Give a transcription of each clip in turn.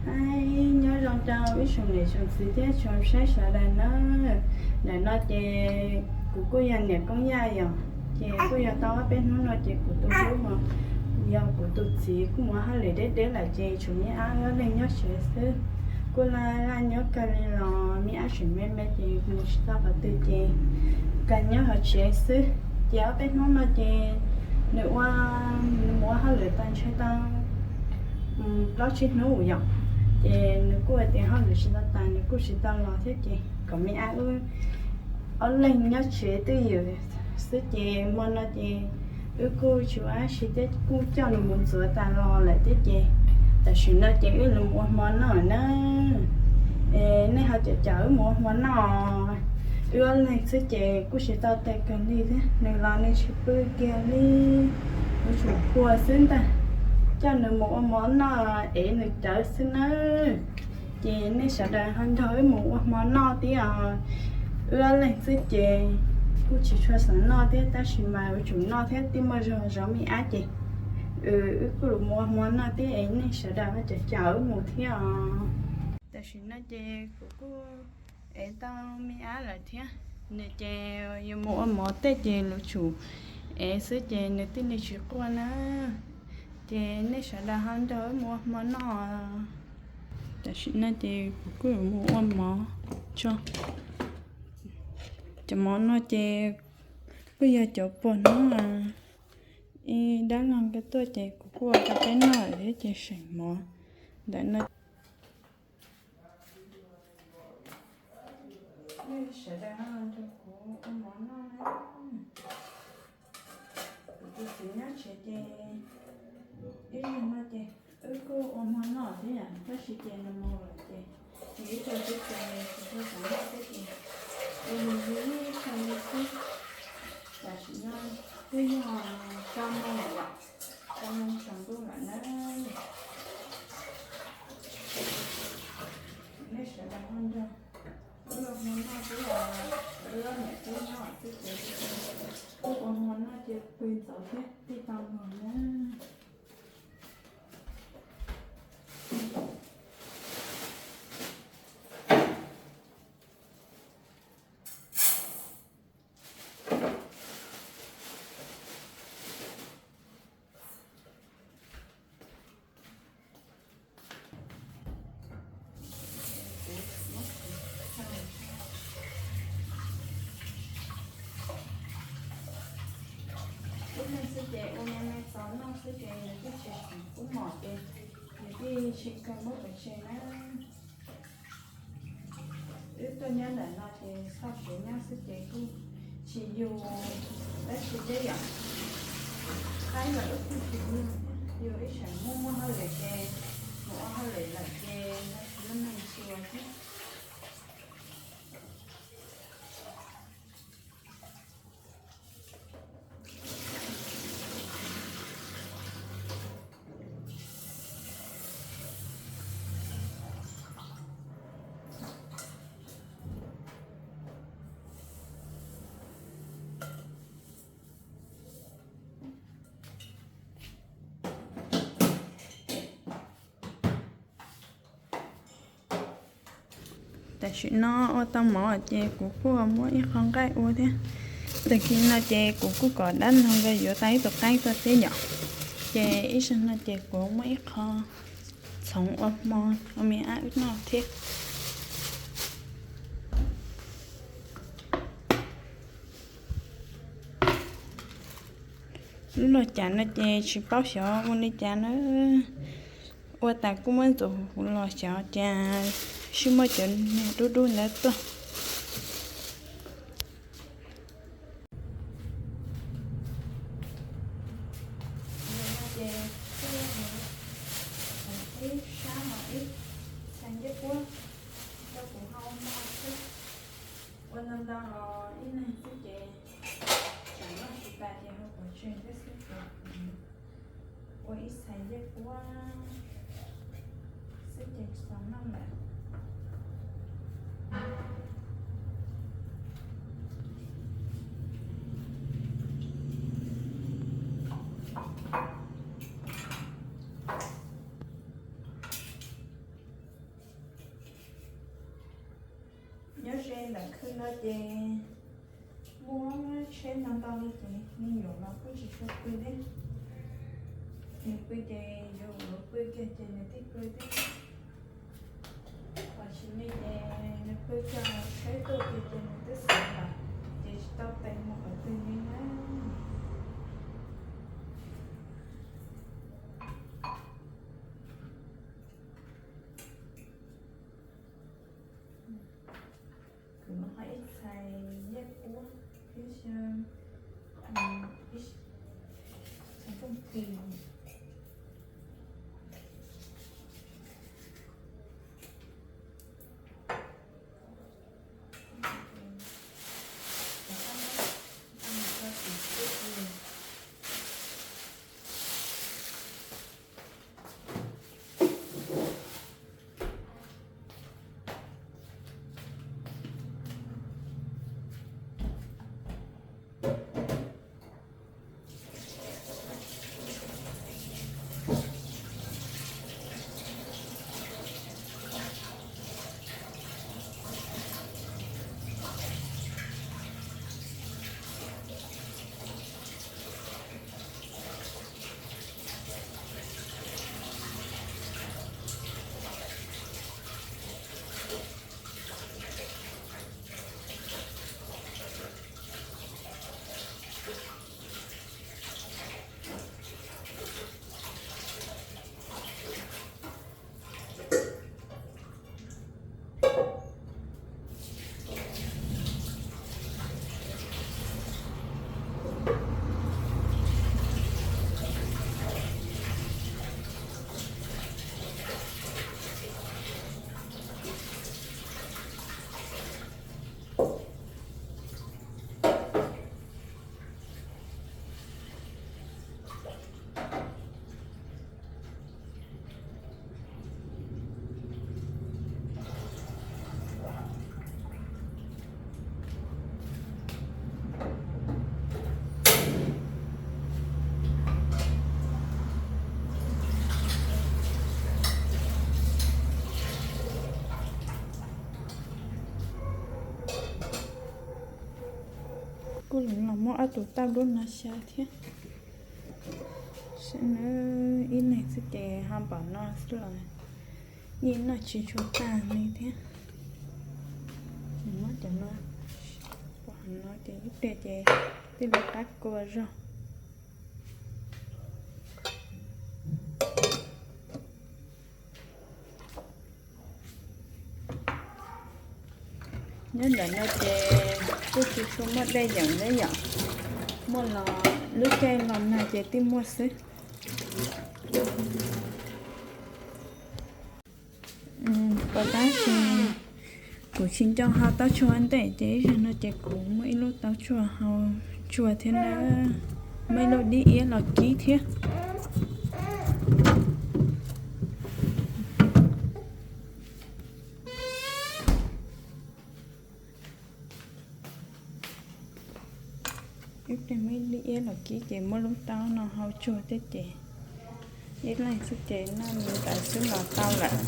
Aib, nyob zoo rau ib tsoom niam tsoom txiv thiab tsoom saib sawv daws na. Ntawm no ces kuv kuj yog Niam Koob Yaj yom, ces kuj yog tau ob peb hnub no ces kuv tus hlub uas yog kuv tus txiv kuj mus hauj lwm deb deb lawm ces tshuav me ab wb ob leeg nyob tsev xwb. Kuj laj laj nyob kawg li los me ab tseem me me ces mus tsis tau qhov twg ces kawg nyob hauv tsev xwb. Ces ob peb hnub no ces nws ua, nws mus ua hauj lwm tau ntshe tau plaub tsib hnub yom, ces nws kuj hais tias hauj lwm tsis tau tas nws kuj tsis tau los thiab ces kom me ab wb ob leeg nyob tsev twj ywm xwb ces hmo no ces wb kuj tsis ua dab tsi thiab kuj coj nws mus ntxuav tas los lawm thiab ces tam sim no ces wb los ua hmo noj na. Es nej ho caum caum wb mus ua hmo noj, wb ob leeg xwb ces kuj tsis tau tes kawg li thiab, nws los nws tsis pw kiag li, yuav tsum pua xwb ntag. Coj nws mus ua hmo noj es nws cawv xwb nawb. Ces nej sawv daws ho nrog wb mus ua hmo noj thiab os. Wb ob leeg xwb ces kuj tsis tshua xav noj thiab tab sis mas yuav tsum noj thiab, twb muaj zog zov me ab ces wb kuj los mus ua hmo noj thiab es nej sawv daws ho caum caum wb mus thiab os. Tam sim no ces kuv kuj ev tau me ab lawm thiab, nws ces yuav mus ua mov tej ces yuav tsum ev xwb ces nws thiaj li tsis quaj na. Ces nej sawv daws ho nrog wb mus ua hmo noj. Tam sim no ces kuv kuj yuav mus ua mov tso. Cov mov no ces kuj yog cov puag hnub ib dab laug nkawd tuaj ces kuv kuj ua rau peb noj lawm thiab ces seem mov ntawm no. Nej sawv daws ho los nrog kuv ua mov noj na. Kuv tus txiv nyob tsev ces ib zaug no ces wb kuj ua hmo noj thiab yom, tab sis ces nws mus lawm ces nws ib co tib ces kuv tau xav noj thiab ces ua nws ib co li xwb. Tam sim no twb yog rau moos lawm, rau moos tsaus ntuj lawm na. Nej sawv daws ho nrog wb ua hmo noj xwb os, wb ob niam tub nyob xwb ces wb ua hmo noj ces pw ntxov thiab thiaj tau mloog na. Ib leeg xwb ces ua me me txaus noj xwb ces nws twb tsis kub mom ces nws twb tsis kawg muab pes tseg na. Wb tuaj nyob ntawm no ces txoj kev nyob xwb ces kuj tsis yus dab tsi thiab yom. Qaib los wb kuj tsis yus thiab, yus ib txhia muaj muaj hauj lwm ces mus ua hauj lwm lawm ces yus lub neej tsis ua thiab. Tam sim no ua tau mov ces kuv kuj muab ib qho nqaij ua thiab. Tag kis no ces kuv kuj kom dab laug nkawd yuav tau ib tug qaib tuaj thiab yom. Ces ib zaug no ces kuv muab ib qho txhoov ua hmo ua me ab wb noj thiab. Lub los cas no ces tsis paub xyov ua li cas na. Ua tas kuj muab ntxuav huv los xyov cas sib muab cov niag dub dub ntawd tuaj. Ces ib sab no ib txhais ncej puab rau kuv hau no xwb. Ua ntau ntau los ib leeg xwb ces tsam noj tsis tas ces ho pov tseg thiab xwb ces ua ib txhais ncej puab xwb ces txaus noj lawm. Nyob ze ntawm khw no ces muaj tsheb ntau ntau li ces me nyuam los kuj tsis tshua pw thiab. Nws pw ces yus pw kiag ces nws thiaj pw thiab. Tam sim no ces nws pw kiag tsheb tuaj kiag ces nws twb xav lawm, ces tsis tau tes mus qhov twg li na. Kuv muab ib txhais nyiaj kub thiab txhais tooj kis. Kuj los muab ob tug tauj dub no xyaw thiab. Saib na, ib leeg xwb ces ho npaum no xwb los yeej noj tsis tshua tag li thiab. Muab cov no pov no ces ib pliag ces twb li qab kua zog. Nyob ntawm no ces kuj tsis tshua muaj dej yeem thiab yom, muaj los lub caij los nag ces twb muaj xwb. Tab sis kuv tsis nco hau taub tshuaj ua ntej ces ib zaug no ces kuv muaj ib lub taub tshuaj hau tsuag thiab na, muaj ib lub dib iab los kib thiab. Ib pliag muaj ib lub dib iab los kib ces muab lub taub no hau tsuag thiab ces ib leeg xwb ces noj li ntawd xwb los tau lawm.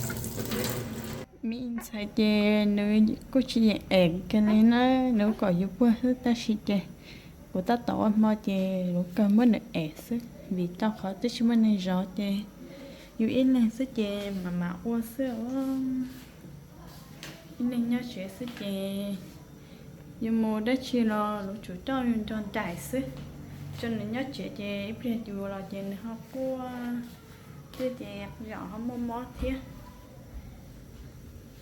Me ntxhais ces nws kuj tsis yeem em kiag li na, nws kom yus puag xwb tab sis ces kuv tab tom ua hmo ces luv kawg muab nws em xwb vim tau qhov twb tsis muaj neeg zov ces yus ib leeg xwb ces mam mam ua xwb os. Ib leeg nyob tsev xwb ces yus mus dab tsi los luv tsum coj yus nrog nraim xwb. Tso nws nyob tsev ces ib pliag yus los ces nws ho quaj thiab ces zaum ho muaj mob thiab.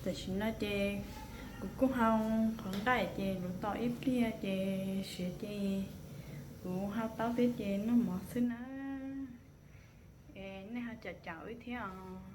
Tam sim no ces kuv kuj hau qhov nqaij ces luv tau ib pliag ces siav ces kuv hau taub thiab ces noj mov xwb na. Es nej ho caum caum wb thiab os.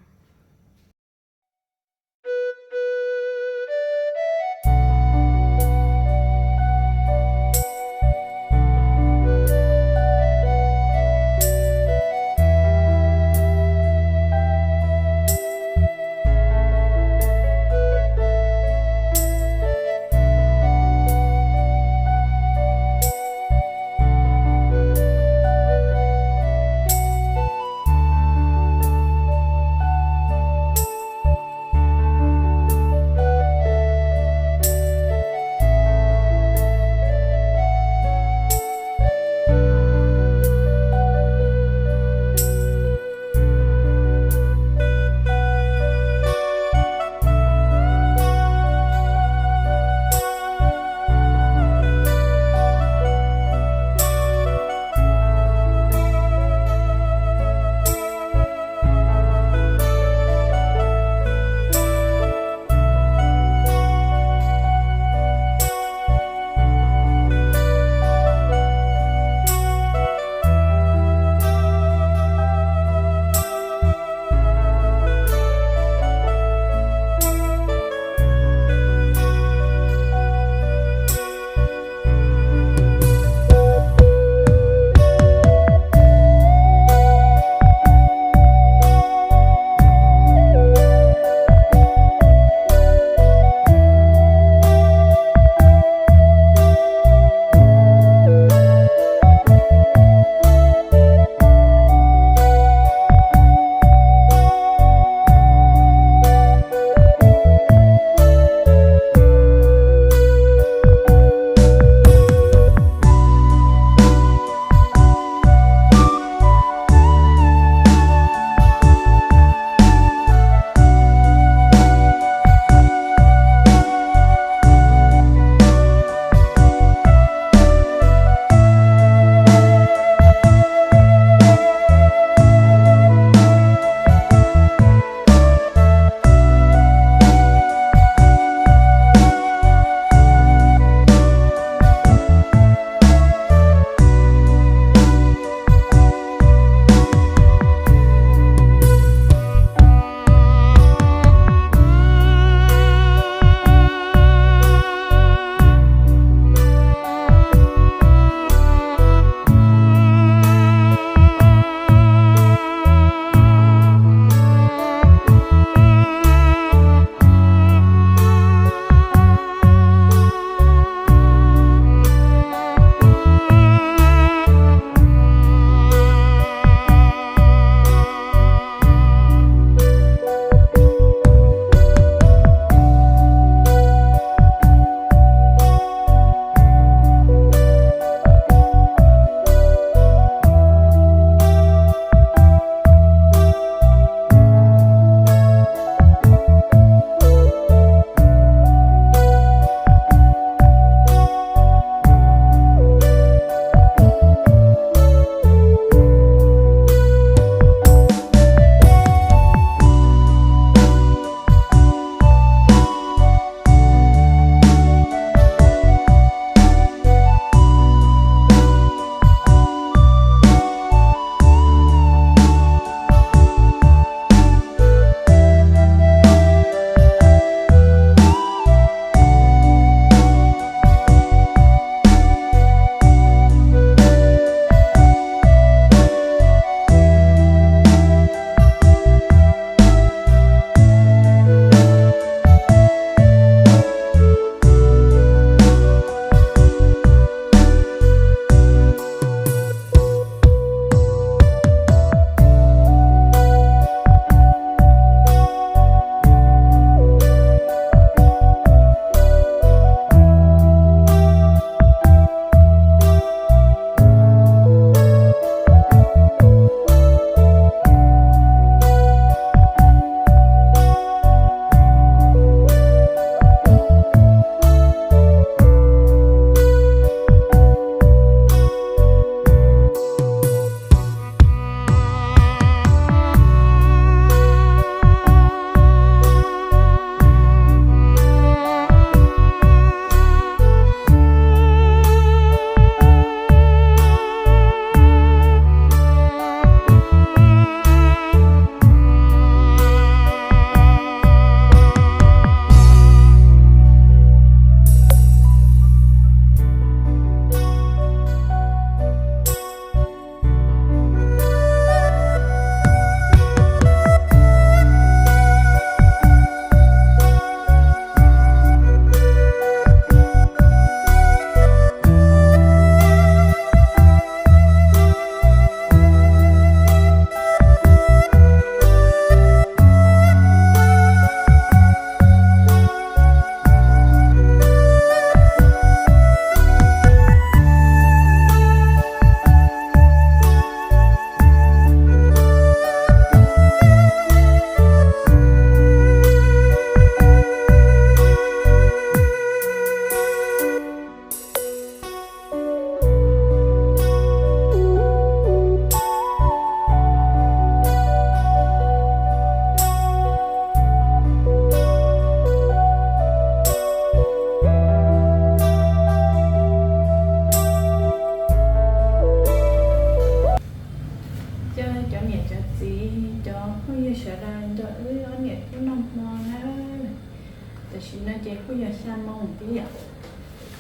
Tam sim no ces kuj yog xya moo tib yom,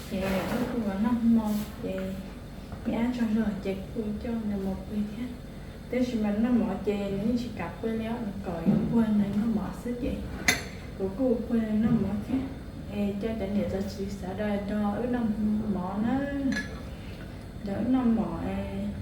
ces wb kuj los noj hmo, ces me ab tsaug zog ces kuj coj nws mus pw thiab. Tab sis mas noj mov ces nws yeej tsis kam pw li os, kom yuav puag nws noj mov xwb ces kuv kuj puag nws noj mov thiab. Es coj cov niam cov txiv sawv daws nrog wb noj mov na, nrog wb noj mov es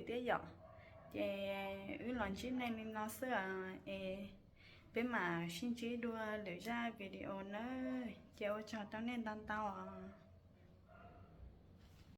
thiab yom. Ces wb los ntsib nej li no xwb os, es peb mam sib ntsib dua lwm zaj video nawb. Ces ua tsaug rau nej ntau ntau os.